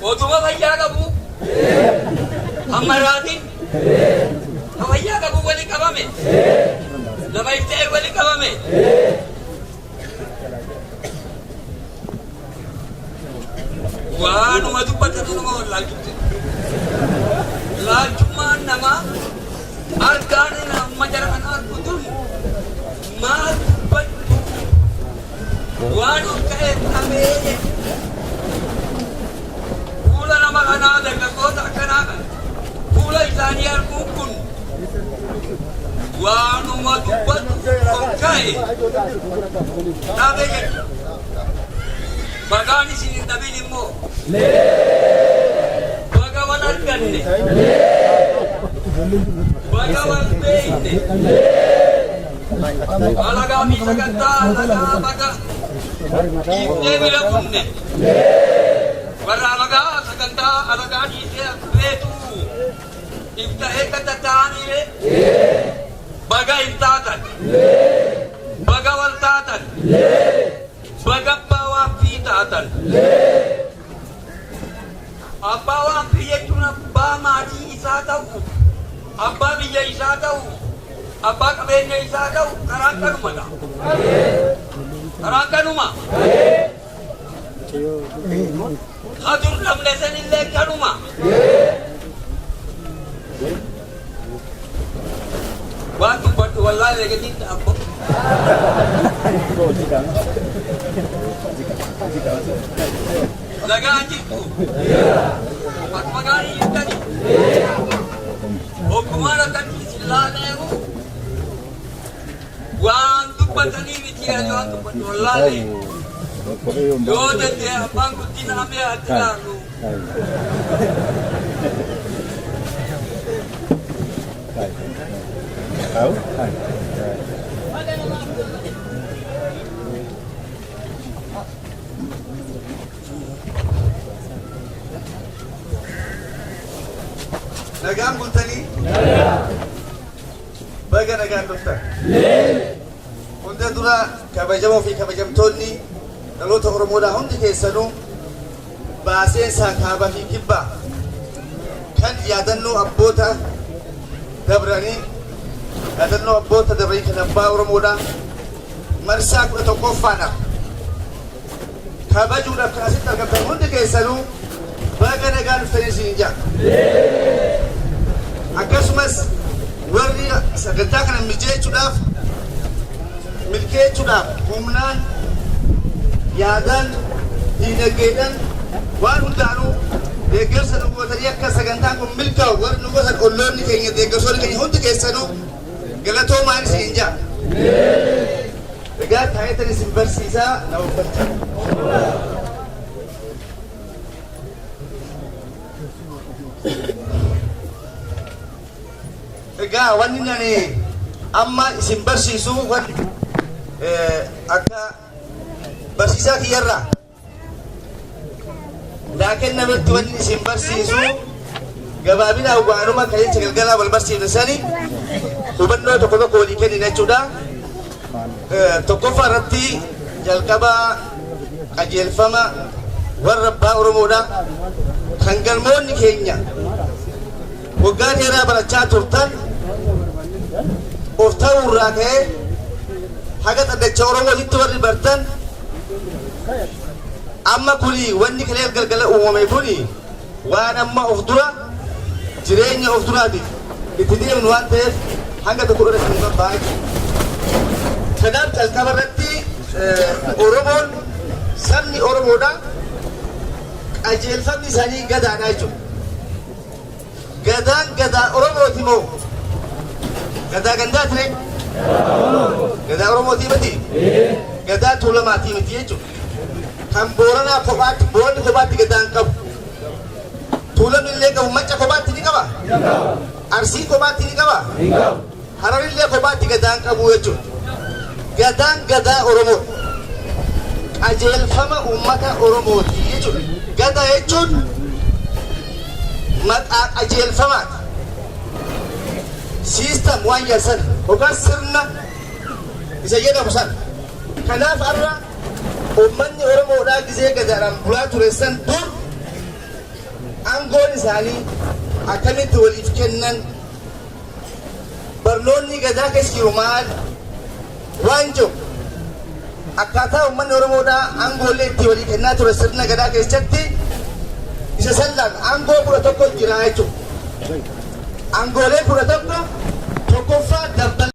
Otuma fayyaa qabu hammaraatiin ka fayyaa qabu wali qabame nama iftee wali qabame. Waanuma dubbatatu nama wallaalchifte. Laalchummaan namaa argaan nama jara kana argu tun maal dubbadhu waan ol ka'e dhabee jechuudha. Fuula nama kanaa dargaggoota akkanaa kana fuula isaanii arguun kun waanuma dubbatu ol ka'e dhabe jechuudha. Bagaan isin hin dhabin immoo. Baga wal arganne. Baga wal beekne. Alagaa fi sagantaa alagaa baga dhiifnee bira kunne. Warra alagaa sagantaa alagaa dhiisee as beetu iftahee kan tatta'aniire baga hin taatan. Baga wal taatan. Baga abbaa waaffii taatan. Abbaa waaffii jechuun abbaa maatii isaa ta'u, abbaa biyya isaa ta'u, abbaa qabeenya isaa ta'u karaan kanuma ta'a. Karaan kanuma. Ka dur dhabne sanillee kanuma. Waan dubbadhu wallaahi eegatiin abbo. Nagaa jirtu. Akkuma gaarii jirtani. Ogummaan akkatti isin laaleeru waan dubbatanii miti ani waan dubbadhu wallaahi. Yoo danda'e abbaan guddina amee haa ilaallu. Nagaan bultanii? Baga nagaan dhuftan. Hunda dura kabajamoo fi kabajamtoonni dhaloota Oromoodhaa hundi keessanuu baaseensaa kaaba fi kibbaa kan yaadannoo abboota dabranii yaadannoo abboota dabranii kan abbaa Oromoodhaa marsaa 11ffaadhaaf kabajuudhaaf kan asitti argamtan hundi keessanuu baga nagaan dhuftanii isiniin jedha. Akkasumas warri sagantaa kana mijeechuudhaaf milkeechuudhaaf humnaan yaadaan diinagdeedhaan waan hundaanuu deeggarsa nu gootanii akka sagantaan kun milkaa'u warri nu gootan olloonni keenya deeggarsoonni keenya hundi keessanuu galatoomaan isiniin jedha. Egaa taayitan isin barsiisaa na uffachaa. Egaa wanni ani amma isin barsiisu wanni akka barsiisaa kiyyarraa naa kennametti wanni isin barsiisu gabaabinaan waanuma kaleessa galgalaa wal barsiifne sani hubannoo tokko tokko walii kennina jechuudha. Tokkoffaa irratti jalqaba qajeelfama warra abbaa Oromoodha. Kan galmoonni keenya waggaa dheeraa barachaa turtan of ta'uu irraa ka'ee haga xaddacha Oromootitti warri bartan amma kuni wanni kalee galgala uumame kuni waan amma of dura jireenya of duraatiif itti deemnu waan ta'eef hanga tokko irra isin babba'a jechuudha. Kanaaf calqaba irratti Oromoon sabni Oromoodha qajeelfamni isaanii gadaadha jechuudha. Gadaan gadaa Oromooti moo? Gadaa gandaati ree? Gadaa Oromootii miti? Gadaa Tuulamaatii miti jechuudha. Kan Booranaa kophaatti, Booranni kophaatti gadaa hin qabu. Tuulamni illee qabu, Macca kophaatti ni qaba? Arsii kophaatti ni qaba? Hararillee kophaatti gadaa hin qabu jechuudha. Gadaan gadaa Oromoo. Qajeelfama uummata Oromooti jechuudha. Gadaa jechuun maqaa qajeelfamaati. System waan jedhan sana yookaan sirna isa jedhamu sana. Kanaaf har'a uummanni Oromoodhaa gizee gadaadhaan bulaa ture san dur. Aangoon isaanii akkamitti waliif kennan, barnoonni Gadaa keessa jiru maal waan jiru, akkaataa uummanni Oromoodhaa aangoolee itti walii kennaa ture sirna Gadaa keessatti isa sallaan aangoo 11 jira jechuudha. Aangoolee 11, tokkoffaa dabbal